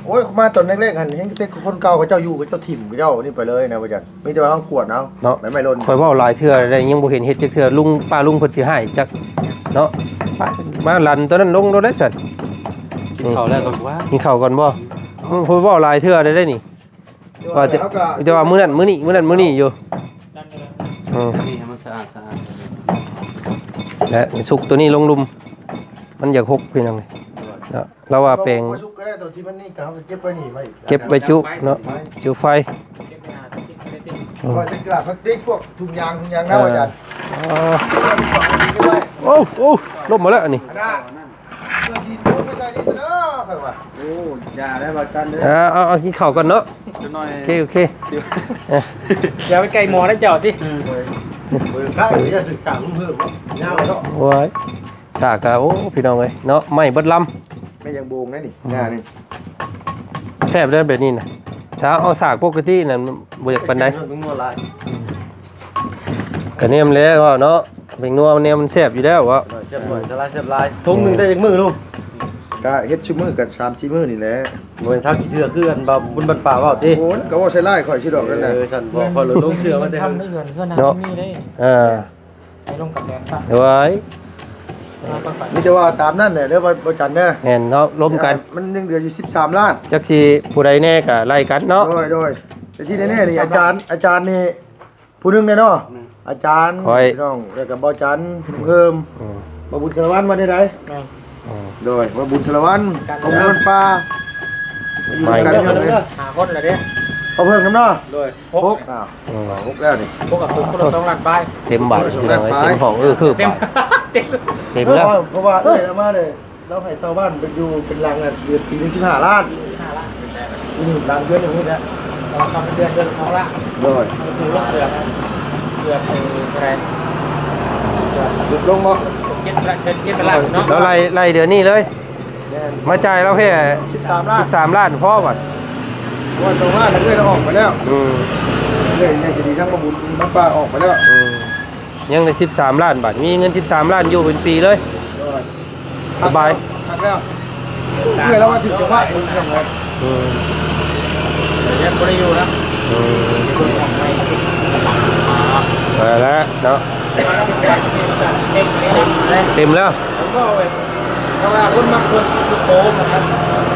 ໂອ້ຍ ມາຕອນແລກໆຫັ້ນ ແຮ່ງແຕ່ຄົນເກົ່າເຂົາເຈົ້າຢູ່ ເຂົາເຈົ້າຖິ້ມ ເຂົາເຈົ້ານີ້ໄປເລີຍນະ ວ່າຈັ່ງ ມີແຕ່ວ່າເຮົາກວດເອົາ ເນາະ ໃບໄມ້ຫຼົ່ນ ຂ້ອຍເວົ້າຫຼາຍເທື່ອແລ້ວ ຍັງບໍ່ເຫັນເຮັດຈັກເທື່ອ ລຸງ ປ້າລຸງເພິ່ນຊິຮ້າຍຈັກເນາະ ມາລັນຕົວນັ້ນລົງໂລດແຫຼະຊັ້ນ ກິນເຂົ້າແລ້ວກ່ອນວ່າ ກິນເຂົ້າກ່ອນບໍ່ ຂ້ອຍເວົ້າຫຼາຍເທື່ອແລ້ວເດ້ນີ້ ວ່າແຕ່ ແຕ່ວ່າມື້ນັ້ນມື້ນີ້ ມື້ນັ້ນມື້ນີ້ຢູ່ ອືມ ນີ້ໃຫ້ມັນສະອາດໆ ແລະ ສຸກຕົວນີ້ລົງລຸ່ມ ມັນຢາກຫົກ ພີ່ນ້ອງເອີຍ ເນາະ ລາວວ່າແປງ ບໍ່ສຸກກໍໄດ້ ຕົວທີ່ມັນນີ້ກໍເຮົາກໍເກັບໄວ້ນີ້ໄວ້ ເກັບໄວ້ຈຸເນາະ ຈຸໄຟ ອືມ ວ່າຈະກະພລາສຕິກ ພວກຖົງຢາງ ຖົງຢາງເນາະ ເອີ ອາຈານ ອໍ ໂອ້ ໂອ້ ລົມມາແລ້ວອັນນີ້ ເອີ ເອົາ ເອົາກິນເຂົ້າກ່ອນເນາະ ຈັກໜ້ອຍ ໂອເຄ ໂອເຄ ເອີ ຢ່າໄປໃກ້ໝໍ້ນະເຈົ້າຕິ ເອີ ເບິ່ງໄດ້ ຢ່າສຶກສາເພີ່ມເນາະ ຍາວເນາະ ໂອ້ຍ ສາກະ ໂອ້ ພີ່ນ້ອງເອີຍເນາະ ໄມ້ເບິດລຳ ໄມ້ຢາງໂບງໄດ໋ນີ້ ອືມ ງານີ້ ແຊບເດ້ແບບນີ້ນະ ຖ້າເອົາສາກປົກກະຕິນັ້ນບໍ່ຢາກປານໃດ ເປັນນົວຫຼາຍ ກະແນມແລ້ວເນາະ ເປັນນົວແນວມັນແຊບຢູ່ແລ້ວເນາະ ແຊບໜ້ອຍ ສະຫຼາຍແຊບຫຼາຍ ຖົງໜຶ່ງໄດ້ຈັກມື້ລຸງ ກະເຮັດຊຸມື້ ກະສາມສີ່ມື້ນີ້ແຫຼະ ບໍ່ແມ່ນທັກເທື່ອຄືອັນບ່າວບຸນບ້ານປ່າເວົ້າຕິ ໂອ້ຍ ກະເວົ້າໃສ່ຮ້າຍຂ້ອຍຊື່ດອກນັ້ນນະ ເອີ ຊັ້ນບໍ່ ຂ້ອຍລົງເຊື່ອວ່າແຕ່ ທຳໃນເຮືອນ ເຮືອນນະ ເນາະ ມີເດ້ ເອີ ໃຫ້ລົງກະແສນປະ ໂອ້ຍ ມີແຕ່ວ່າຕາມນັ້ນແຫຼະເດີ ບໍ່ຈັນເດີ ແມ່ນເນາະ ລົມກັນ ມັນຍັງເຫຼືອຢູ່ສິບສາມລ້ານ ຈັກຊິຜູ້ໃດແດ່ກະໄລ່ກັນເນາະ ໂດຍ ໂດຍ ແຕ່ທີ່ແນ່ໆນີ້ ອາຈານ ອາຈານນີ້ ຜູ້ໜຶ່ງແນ່ເນາະ ອາຈານ ຂ້ອຍ ພີ່ນ້ອງ ແລ້ວກໍບໍ່ຈັນ ເພີ່ມ ອືມ ບໍ່ບຸນສາລະວັນ ວ່າແນວໃດ ອືມ ໂດຍ ບໍ່ບຸນສາລະວັນ ບໍ່ບຸນປາ ຢູ່ນຳກັນ ຫ້າຄົນແລ້ວເດ້ ເອົາເພີ່ມນຳເນາະ ໂດຍ ຫົກ ອ້າວ ອືມ ຫົກແລ້ວນີ້ ຫົກກໍຄືຄົນລະສອງລ້ານປາຍ ເຕັມບາດ ພີ່ນ້ອງເອີຍ ເຕັມຫ້ອງ ເອີ ຄືບາດ ເຕັມ ເຕັມແລ້ວ ເພາະວ່າເອື້ອຍເອົາມາເດ້ ລາວໃຫ້ເຊົ່າບ້ານເປັນຢູ່ເປັນຫຼັງ ອະ ເດືອນປີໜຶ່ງສິບຫ້າລ້ານ ອືມ ຫຼັງເດືອນໜຶ່ງນີ້ແຫຼະ ເອົາເຊົ່າເດືອນ ເດືອນລະສອງລ້ານ ໂດຍ ກໍຖືວ່າເກືອບ ເກືອບເທົ່າໃດ ເກືອບຫຼຸດລົງບໍ່ ເຈັດ ເຈັດ ເຈັດລ້ານເນາະ ລາວໄລ່ ໄລ່ເດືອນນີ້ເລີຍ ແມ່ນ ມາຈ່າຍລາວແຄ່ສິບສາມລ້ານ ສິບສາມລ້ານພໍບັດ ເພາະວ່າສອງລ້ານເອື້ອຍລາວອອກໄປແລ້ວ ອືມ ເອື້ອຍໃຫຍ່ໃຈດີທັງບໍ່ບຸນມາປ້າອອກໄປແລ້ວ ອືມ ຍັງໄດ້ສິບສາມລ້ານບາດ ມີເງິນສິບສາມລ້ານຢູ່ເປັນປີເລີຍ ໂດຍ ສະບາຍ ຄັກແລ້ວ ເອື້ອຍລາວວ່າຖືກຈັງຫວະອີກ ພີ່ນ້ອງເອີຍ ອືມ ແຕ່ຍັງບໍ່ໄດ້ຢູ່ນະ ອືມ ເບິ່ງຂອງໃໝ່ ໄປແລ້ວເນາະ ເຕັມແລ້ວ ເຕັມແລ້ວ ເພາະວ່າຄົນມັກຄົນໂຕນະ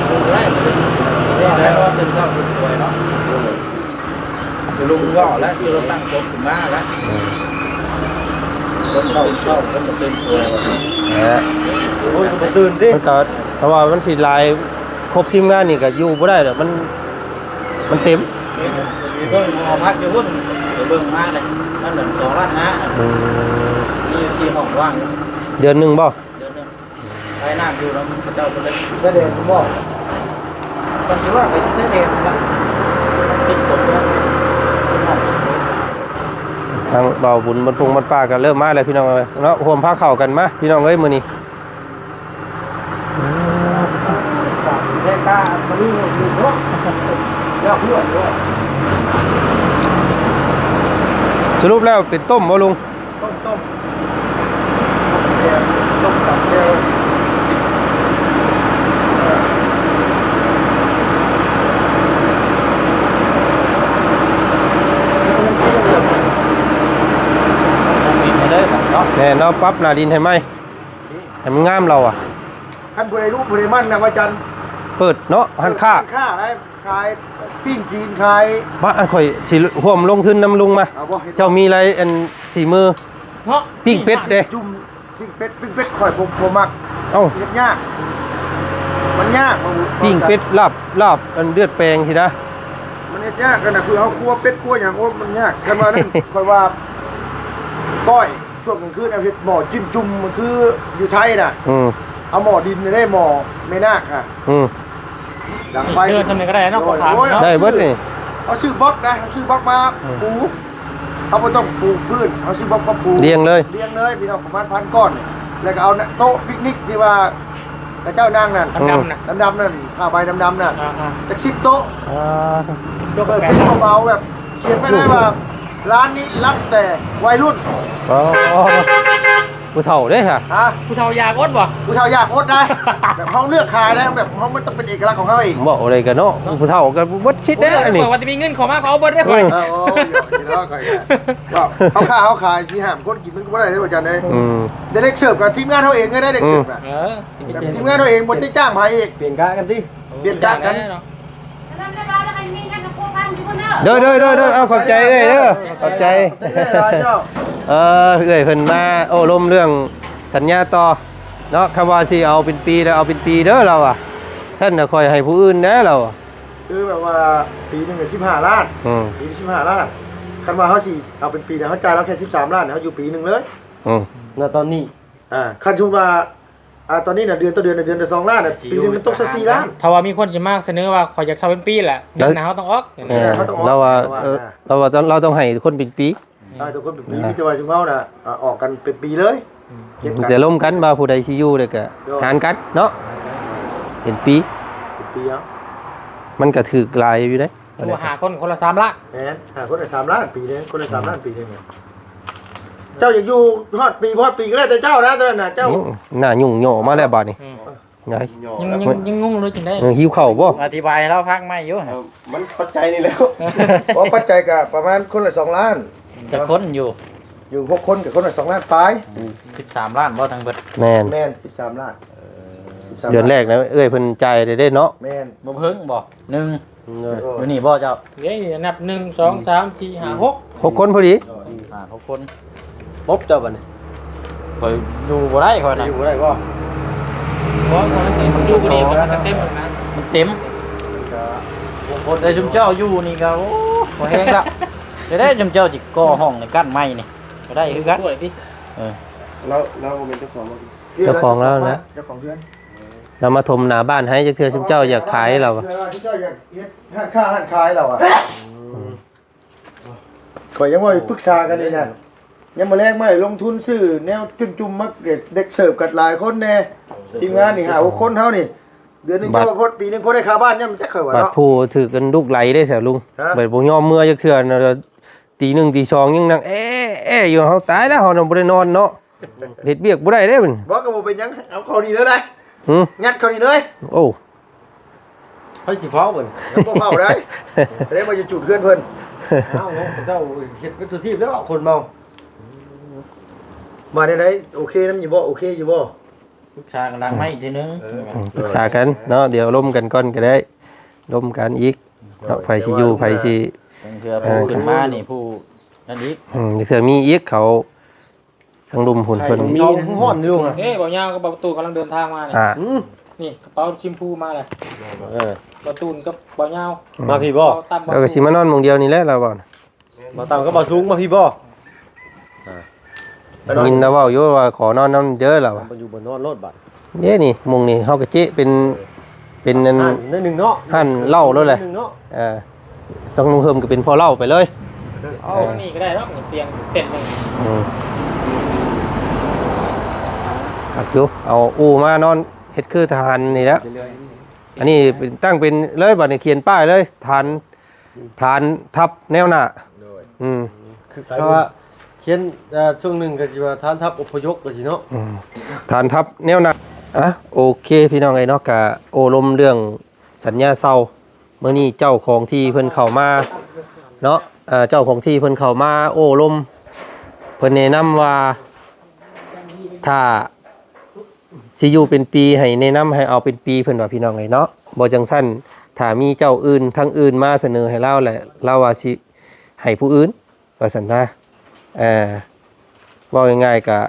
ບໍ່ໄດ້ ເປັນເຈົ້າເປັນສວຍເນາະ. ລຸງເວົ້າແລ້ວ ຄືລົດຕັ້ງກົບຂຶ້ນມາແລ້ວ ເອີ ຄົນເຊົາ ເຊົາ ຄົນບໍ່ຕື່ນຕົວ ແຫຼະ ໂອ້ຍ ບໍ່ຕື່ນຕິ ມັນກໍ ເພາະວ່າມັນຊິຫຼາຍ ຄົບທີມງານນີ້ກໍຢູ່ບໍ່ໄດ້ດອກ ມັນ ມັນເຕັມ ເບິ່ງຫໍພັກຢູ່ພຸ້ນ ໄປເບິ່ງມາເດ້ ມັນສອງລ້ານຫ້າ ອືມ ມີສີ່ຫ້ອງວ່າງ ເດືອນໜຶ່ງບໍ່? ເດືອນໜຶ່ງ ໃຊ້ນ້ຳຢູ່ນຳເຂົາເຈົ້າເພິ່ນເລີຍ ຊາຍແດນບໍ່? ກໍຊິວ່າໄປຊາຍແດນລະ ຕິດກົດເດ້ ທາງເບົາບຸນບ້ານພຸງບ້ານປ່າກໍເລີ່ມມາແລ້ວພີ່ນ້ອງເອີຍເນາະ ຮ່ວມພາເຂົ້າກັນມາພີ່ນ້ອງເອີຍ ມື້ນີ້ ສະຫຼຸບແລ້ວເປັນຕົ້ມບໍ່ລຸງ? ຕົ້ມ ຕົ້ມ ຕົ້ມຕຳແຈ່ວ ແມ່ນເນາະ ປັບໜ້າດິນໃຫ້ໃໝ່ ໃຫ້ມັນງາມລາວອະ ຄັນຜູ້ໃດຮູ້ຜູ້ໃດໝັ້ນນະວ່າຈັນ ເປີດເນາະ ຮ້ານຄ້າ ຮ້ານຄ້າໄດ້ ຂາຍປີ້ງຈີນ ຂາຍ ມາ ອັນຂ້ອຍຊິຮ່ວມລົງທຶນນຳລຸງມາ ເອົາບໍ່? ເຈົ້າມີລາຍອັນສີມື ເນາະ ປີ້ງເປັດເດ້ ປີ້ງຈຸ່ມ ປີ້ງເປັດ ປີ້ງເປັດຂ້ອຍບໍ່ ບໍ່ມັກ ເອົ້າ ເຮັດຍາກ ມັນຍາກ ປີ້ງເປັດ ລາບ ລາບອັນເລືອດແປງຊີ້ນະ ມັນເຮັດຍາກ ອັນນະ ຄືເຮົາຄົວເປັດຄົວຫຍັງ ໂອ້ ມັນຍາກ ຄັນວ່ານັ້ນ ຂ້ອຍວ່າ ກ້ອຍ ຊ່ວງກາງຄືນເອົາເຮັດໝໍ້ຈິ້ມຈຸ່ມ ມັນຄືຢູ່ໄທນະ ອືມ ເອົາໝໍ້ດິນນີ້ເດ້ ໝໍ້ແມ່ນາກຫະ ອືມ ດັງໄຟ ເອີ ຊ່ຳນີ້ກໍໄດ້ເນາະ ໂອ້ຍ ເອົາເອົາໄດ້ເບິດນີ້ ເຮົາຊື້ບລັອກນະ ເຮົາຊື້ບລັອກມາ ອືມ ປູ ເຮົາບໍ່ຕ້ອງປູພື້ນ ເຮົາຊື້ບລັອກມາປູ ລຽງເລີຍ ລຽງເລີຍ ພີ່ນ້ອງ ປະມານພັນກ້ອນ ແລ້ວກໍເອົາໂຕະປິກນິກທີ່ວ່າ ເຂົາເຈົ້ານັ່ງນັ້ນ ດຳໆນະ ອືມ ດຳໆນັ້ນ ຜ້າໃບດຳໆນະ ອ່າໆ ຈັກສິບໂຕະ ອ່າ ໂຕະ ເປີດເພງເບົາໆ ແບບ ຂຽນໄປເລີຍວ່າ ຮ້ານນີ້ຮັບແຕ່ໄວລຸ້ນ ອໍ ຜູ້ເຖົ້າເດ້ຫະ ຮະ ຜູ້ເຖົ້າຢາກອົດບໍ່? ຜູ້ເຖົ້າຢາກອົດນະ ແບບເຮົາເລືອກຂາຍນະ ແບບເຮົາ ມັນຕ້ອງເປັນເອກະລັກຂອງເຮົາເອງ ເວົ້າໄດ້ກະເນາະ ຜູ້ເຖົ້າກໍເບິດສິດເດ້ ອັນນີ້ ຂ້ອຍວ່າແຕ່ມີເງິນເຂົ້າມາກໍເອົາເບິດເດ້ຂ້ອຍ ເອີ ເອີ ເອີ ເຮົາຄ້າເຮົາຂາຍຊິຫ້າມຄົນກິນມັນກໍບໍ່ໄດ້ເດ້ ອາຈານເດ້ ອືມ ເດັກເສີບກັບທີມງານເຮົາເອງເລີຍເດ້ ເດັກເສີບນະ ອືມ ເອີ ແບບທີມງານເຮົາເອງ ບໍ່ໄດ້ຈ້າງໃຜອີກ ປ່ຽນກະກັນຕິ ປ່ຽນກະກັນ ໂດຍ ໂດຍ ໂດຍ ໂດຍ ເອົາ ຂອບໃຈເອື້ອຍເດີ ຂອບໃຈ ເອີ ເອື້ອຍເພິ່ນມາໂອ້ລົມເລື່ອງສັນຍາຕໍ່ເນາະ ຄຳວ່າຊິເອົາເປັນປີແລ້ວ ເອົາເປັນປີເດີລາວວ່າ ຊັ້ນນະຂ້ອຍໃຫ້ຜູ້ອື່ນແດ່ລາວວ່າ ຄືແບບວ່າປີໜຶ່ງສິບຫ້າລ້ານ ອືມ ປີສິບຫ້າລ້ານ ຄັນວ່າເຮົາຊິເອົາເປັນປີນະ ເຮົາຈ່າຍລາວແຄ່ສິບສາມລ້ານ ເຮົາຢູ່ປີໜຶ່ງເລີຍ ອືມ ນະຕອນນີ້ ອ່າ ຄັນສົມມຸດວ່າ ອ່າ ຕອນນີ້ນະ ເດືອນຕໍ່ເດືອນນະ ເດືອນລະສອງລ້ານນະ ປີໜຶ່ງມັນຕົກຊາວສີ່ລ້ານ ຖ້າວ່າມີຄົນຊິມາສະເໜີວ່າ ຂ້ອຍຢາກເຊົ່າເປັນປີແຫຼະ ເດືອນໜ້າເຮົາຕ້ອງອອກ ເອີ ເຮົາຕ້ອງອອກ ລາວວ່າ ເອີ ລາວວ່າລາວຕ້ອງໃຫ້ຄົນເປັນປີ ເອີ ທຸກຄົນເປັນປີ ມີແຕ່ວ່າຊຸມເຮົານະ ອ່າ ອອກກັນເປັນປີເລີຍ ອືມ ເຮັດກັນ ແຕ່ລົມກັນວ່າຜູ້ໃດຊິຢູ່ແລ້ວກະ ໂດຍ ຫານກັນເນາະ ເປັນປີ ເປັນປີເອົາ ມັນກະຖືກຫຼາຍຢູ່ເດ້ ຄືວ່າຫ້າຄົນ ຄົນລະສາມລ້ານ ແມ່ນ ຫ້າຄົນລະສາມລ້ານ ປີໜຶ່ງ ຄົນລະສາມລ້ານ ອືມ ປີໜຶ່ງ ເຈົ້າຢາກຢູ່ຮອດປີ ບໍ່ຮອດປີກໍແລ້ວແຕ່ເຈົ້ານະ ຕອນນັ້ນນະ ເຈົ້າ ໂອ້ ໜ້າຫຍຸ້ງຫຍໍ້ມາແລ້ວບາດນີ້ ອືມ ໄດ້ ຍັງ ຍັງ ຍັງງົງຢູ່ຈັ່ງໃດ ເອີ ຫິວເຂົ້າບໍ່? ອະທິບາຍໃຫ້ລາວຟັງໃໝ່ຢູ່ ເອີ ມັນປັດໄຈນີ້ແລ້ວ ເອີ ບໍ່ ປັດໄຈກໍປະມານຄົນລະສອງລ້ານ ຈັກຄົນຢູ່? ຢູ່ຫົກຄົນກໍຄົນລະສອງລ້ານປາຍ ອືມ ສິບສາມລ້ານບໍ່ທັງເບິດ? ແມ່ນ ແມ່ນ ສິບສາມລ້ານ ເອີ ສິບສາມລ້ານ ເດືອນແລກນະ ເອື້ອຍເພິ່ນຈ່າຍໄດ້ເນາະ ແມ່ນ ບໍ່ເພິ່ງບໍ່? ໜຶ່ງ ເອີ ຢູ່ນີ້ບໍ່ເຈົ້າ? ເດ້ ນັບ ໜຶ່ງ ສອງ ສາມ ສີ່ ຫ້າ ຫົກ ຫົກຄົນພໍດີ ຫ້າ ຫົກຄົນ ປົບເຈົ້າບັດນີ້ ຂ້ອຍຢູ່ບໍ່ໄດ້ຂ້ອຍນະ ຢູ່ບໍ່ໄດ້ບໍ່? ບໍ່ ຂ້ອຍຊິຢູ່ນີ້ກໍມັນເຕັມແລ້ວນະ ມັນເຕັມ ຫົກຄົນ ແຕ່ຊຸມເຈົ້າຢູ່ນີ້ກໍ ໂອ້ ພໍແຮງລະ ຈະໄດ້ ຊຸມເຈົ້າຊິກໍ່ຫ້ອງໃນກັ້ນໃໝ່ນີ້ ກໍໄດ້ຄືກັນ ເອີ ລາວ ລາວບໍ່ແມ່ນເຈົ້າຂອງບໍ່? ເຈົ້າຂອງລາວນະ ເຈົ້າຂອງເຮືອນ ລາວມາຖົມໜ້າບ້ານໃຫ້ ຈັກເທື່ອຊຸມເຈົ້າຢາກຂາຍລາວ ເຈົ້າຢາກເຮັດຮ້ານຄ້າຮ້ານຂາຍລາວອະ ອືມ ຂ້ອຍຍັງວ່າໄປປຶກສາກັນນີ້ນະ ຍາມມື້ແລງມາລົງທຶນຊື້ແນວຈຸ່ມໆ ມາເດັກເສີບກັນຫຼາຍຄົນແດ່ ທີມງານນີ້ຫ້າຫົກຄົນເຮົານີ້ ເດືອນໜຶ່ງເຈົ້າພໍດ ປີໜຶ່ງພໍໄດ້ຄ່າບ້ານ ຍັງຈັກຂ້ອຍວ່າເນາະ ບາດຜູ້ຖືກກັນລູກໄຫຼເດ້ສາວລຸງ ບາດບໍ່ຍອມເມືອຈັກເທື່ອນະ ຕີໜຶ່ງຕີສອງຍັງນັ່ງແອ້ໆຢູ່ ເຮົາຕາຍແລ້ວ ເຮົານະບໍ່ໄດ້ນອນເນາະ ເຮັດວຽກບໍ່ໄດ້ເດ້ ບໍ່ ກໍບໍ່ເປັນຫຍັງ ເອົາເຂົ້ານີ້ເລີຍ ຫື ຍັດເຂົ້ານີ້ເລີຍ ໂອ້ ໃຜຊິເຝົ້າເພິ່ນ ຍັງບໍ່ເຝົ້າໄດ໋ ໄດ້ວ່າຈະຈູດເຮືອນເພິ່ນ ເອົາເນາະ ເຈົ້າເຮັດເປັນຕົວທີບແລ້ວຄົນເມົາ ວ່າແນວໃດ ໂອເຄນຳຢູ່ບໍ່? ໂອເຄຢູ່ບໍ່? ປຶກສາກັນຫຼັງໄມ້ອີກເທື່ອໜຶ່ງ ເອີ ອືມ ປຶກສາກັນເນາະ ດຽວລົມກັນກ່ອນກໍໄດ້ ລົມກັນອີກເນາະ ໂດຍ ໃຜຊິຢູ່ ແຕ່ວ່າ ໃຜຊິ ບາງເທື່ອຜູ້ຂຶ້ນມານີ້ຜູ້ນັ້ນອີກ ອືມ ບາງເທື່ອມີອີກ ເຂົາທາງລຸ່ມພຸ້ນເພິ່ນ ເຂົາຄືຮ້ອນຢູ່ ເອີ ບ່າວຍາວກັບບ່າວຕູ້ກຳລັງເດີນທາງມານີ້ ອ່າ ອືມ ນີ້ກະເປົາຊິມພູມາແລ້ວ ເອີ ບ່າວຕູນກັບບ່າວຍາວ ອືມ ມາພີ້ບໍ່? ເຂົາຕຳ ລາວກະຊິມານອນໝ່ອງດຽວນີ້ແຫຼະ ລາວເວົ້ານະ ບ່າວຕຳກັບບ່າວສູງມາພີ້ບໍ່? ອ່າ ໄດ້ຍິນລາວເວົ້າຢູ່ວ່າຂໍນອນນຳເດີລາວວ່າ ມັນຢູ່ບໍ່ນອນໂລດບາດ ເດ້ນີ້ ມຸງນີ້ເຮົາກະເຈະເປັນ ເປັນອັນ ຮ້ານໜ້ອຍໜຶ່ງເນາະ ຮ້ານເຫຼົ້າໂລດແຫຼະ ໜ້ອຍໜຶ່ງເນາະ ເອີ ຕ້ອງລຸງເຮີມກະເປັນພໍ່ເຫຼົ້າໄປເລີຍ ເອົາ ເອີ ນີ້ກະໄດ້ດອກ ຕຽງເຕັນໜຶ່ງ ອືມ ຄັກຢູ່ ເອົາອູ່ມານອນເຮັດຄືທະຫານນີ້ແຫຼະ ອັນນີ້ຕັ້ງເປັນເລີຍ ບາດນີ້ຂຽນປ້າຍເລີຍ ຖານ ຖານທັບແນວໜ້າ ໂດຍ ອືມ ຄື ສາຍບຸນ ເພາະວ່າຂຽນ ເອີ ຊ່ວງໜຶ່ງກະຊິວ່າຖານທັບອົບພະຍົບກະຊິເນາະ ອືມ ຖານທັບແນວໜ້າ ອ່ະ ໂອເຄ ພີ່ນ້ອງເອີຍເນາະ ກະໂອ້ລົມເລື່ອງສັນຍາເຊົ່າ ມື້ນີ້ເຈົ້າຂອງທີ່ເພິ່ນເຂົ້າມາເນາະ ເອີ ເຈົ້າຂອງທີ່ເພິ່ນເຂົ້າມາໂອ້ລົມ ເພິ່ນແນະນຳວ່າ ຖ້າ ຊິຢູ່ເປັນປີ ໃຫ້ແນະນຳໃຫ້ເອົາເປັນປີ ເພິ່ນວ່າ ພີ່ນ້ອງເອີຍເນາະ ບໍ່ຈັ່ງຊັ້ນ ຖ້າມີເຈົ້າອື່ນ ທາງອື່ນມາສະເໜີໃຫ້ລາວແຫຼະ ລາວວ່າຊິໃຫ້ຜູ້ອື່ນ ວ່າຊັ້ນນະ ເອີ ເວົ້າງ່າຍໆ ກະ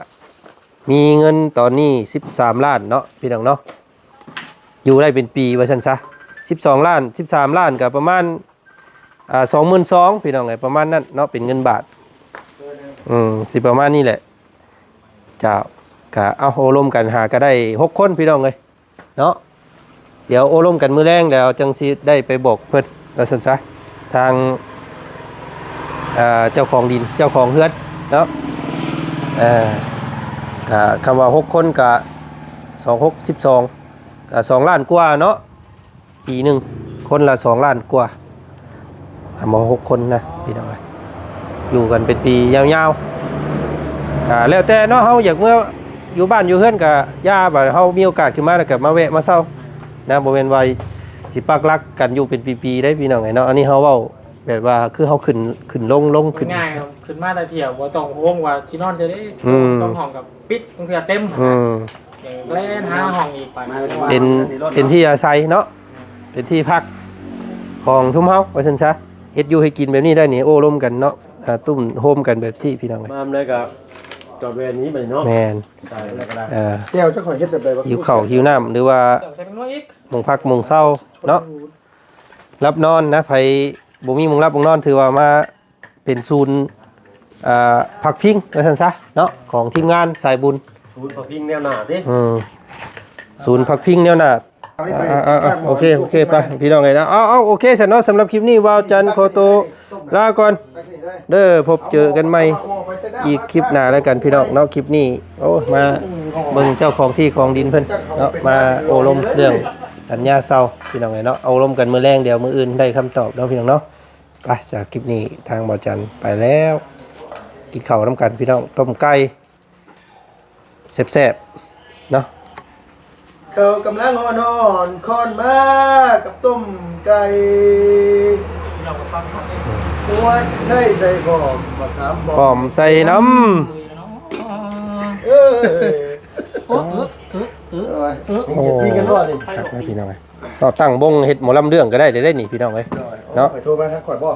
ມີເງິນຕອນນີ້ສິບສາມລ້ານເນາະ ພີ່ນ້ອງເນາະ ຢູ່ໄດ້ເປັນປີວ່າຊັ້ນຊະ ສິບສອງລ້ານ ສິບສາມລ້ານ ກະປະມານ ອ່າ ສອງໝື່ນສອງ ພີ່ນ້ອງເອີຍ ປະມານນັ້ນເນາະ ເປັນເງິນບາດ ອືມ ຊິປະມານນີ້ແຫຼະ ເຈົ້າ ກະເອົາໂອ້ລົມກັນ ຫາກະໄດ້ຫົກຄົນ ພີ່ນ້ອງເອີຍເນາະ ດຽວໂອ້ລົມກັນມື້ແລງ ແລ້ວຈັ່ງຊິໄດ້ໄປບອກເພິ່ນ ວ່າຊັ້ນຊະ ທາງ ເຈົ້າຂອງດິນ ເຈົ້າຂອງເຮືອນເນາະ ເອີ ກະຄຳວ່າຫົກຄົນກະ ສອງ ຫົກ ສິບສອງ ກະສອງລ້ານກວ່າເນາະ ປີໜຶ່ງຄົນລະສອງລ້ານກວ່າ ຫາມາຫົກຄົນນະພີ່ນ້ອງເອີຍ ຢູ່ກັນເປັນປີຍາວໆ ກະແລ້ວແຕ່ເນາະ ເຮົາຢາກເມືອຢູ່ບ້ານຢູ່ເຮືອນກະຢ່າ ບາດເຮົາມີໂອກາດຂຶ້ນມາແລ້ວກະມາແວະມາເຊົານະ ບໍ່ແມ່ນວ່າຊິປັກຫຼັກກັນຢູ່ເປັນປີໆເດ້ພີ່ນ້ອງເອີຍເນາະ ອັນນີ້ເຮົາເວົ້າແບບວ່າຄືເຮົາຂຶ້ນ ຂຶ້ນລົງ ລົງຂຶ້ນ ງ່າຍໆ ຂຶ້ນມາແຕ່ທ່ຽວບໍ່ຕ້ອງຫ່ວງວ່າຊິນອນໃສເດ້ ອືມ ຕ້ອງຫ້ອງກັບ ປິດ ບາງເທື່ອເຕັມ ອືມ ແລ່ນຫາຫ້ອງອີກໄປ ເປັນ ເປັນທີ່ອາໄສເນາະ ເປັນທີ່ພັກຂອງຊຸມເຮົາວ່າຊັ້ນຊະ ເຮັດຢູ່ເຮັດກິນແບບນີ້ໄດ້ນີ້ ໂອ້ລົມກັນເນາະ ຕຸ້ມໂຮມກັນແບບຊີ້ພີ່ນ້ອງເອີຍ ມາຍາມໃດກະຈອດແວ່ນີ້ໄປເນາະ ແມ່ນ ຕາຍແລ້ວກະໄດ້ ເອີ ແຈ່ວເຈົ້າຂ້ອຍເຮັດແບບໃດວະ ຫິວເຂົ້າຫິວນ້ຳ ຫຼືວ່າ ໝ່ອງພັກໝ່ອງເຊົາເນາະ ຫຼັບນອນນະ ໃຜບໍ່ມີໝ່ອງຫຼັບໝ່ອງນອນ ຖືວ່າມາ ເປັນສູນ ເອີ ພັກພິງວ່າຊັ້ນຊະເນາະ ຂອງທີມງານສາຍບຸນ ສູນພັກພິງແນວໜ້າຕິ ເອີ ສູນພັກພິງແນວໜ້າ ເອົາ ເອົາ ເອົາ ໂອເຄ ໂອເຄ ໄປພີ່ນ້ອງເອີຍເນາະ ເອົາ ເອົາ ໂອເຄຊັ້ນເນາະ ສຳລັບຄລິບນີ້ ບ່າວຈັນຂໍໂຕລາກ່ອນເດີ ພົບເຈີກັນໃໝ່ອີກຄລິບໜ້າແລ້ວກັນພີ່ນ້ອງເນາະ ຄລິບນີ້ ໂອ້ ມາເບິ່ງເຈົ້າຂອງທີ່ຂອງດິນເພິ່ນເນາະ ມາໂອ້ລົມເລື່ອງສັນຍາເຊົ່າພີ່ນ້ອງເອີຍເນາະ ໂອ້ລົມກັນມື້ແລງ ດຽວມື້ອື່ນໄດ້ຄຳຕອບເນາະພີ່ນ້ອງເນາະ ໄປ ສຳລັບຄລິບນີ້ທາງບ່າວຈັນໄປແລ້ວ ກິນເຂົ້ານຳກັນພີ່ນ້ອງ ຕົ້ມໄກ່ແຊບໆເນາະ ເຂົ້າກຳລັງຮ້ອນໆ ຄ້ອນມາກັບຕົ້ມໄກ່ ຫົວໄຂ່ໃສ່ພ້ອມ ໝາກຂາມປ້ອມໃສ່ນຳ ເອີ ໂອ້ ເອີ ເອີ ເອີ ໂອ້ ກິນກັນບໍ່ນີ້ ຄັກນະພີ່ນ້ອງເອີຍ ເນາະ ຕັ້ງວົງເຮັດໝໍລຳເລື່ອງກະໄດ້ເດ້ນີ້ພີ່ນ້ອງເອີຍ ໂດຍ ເນາະ ໄປໂທມາທາງຂ້ອຍບໍ່?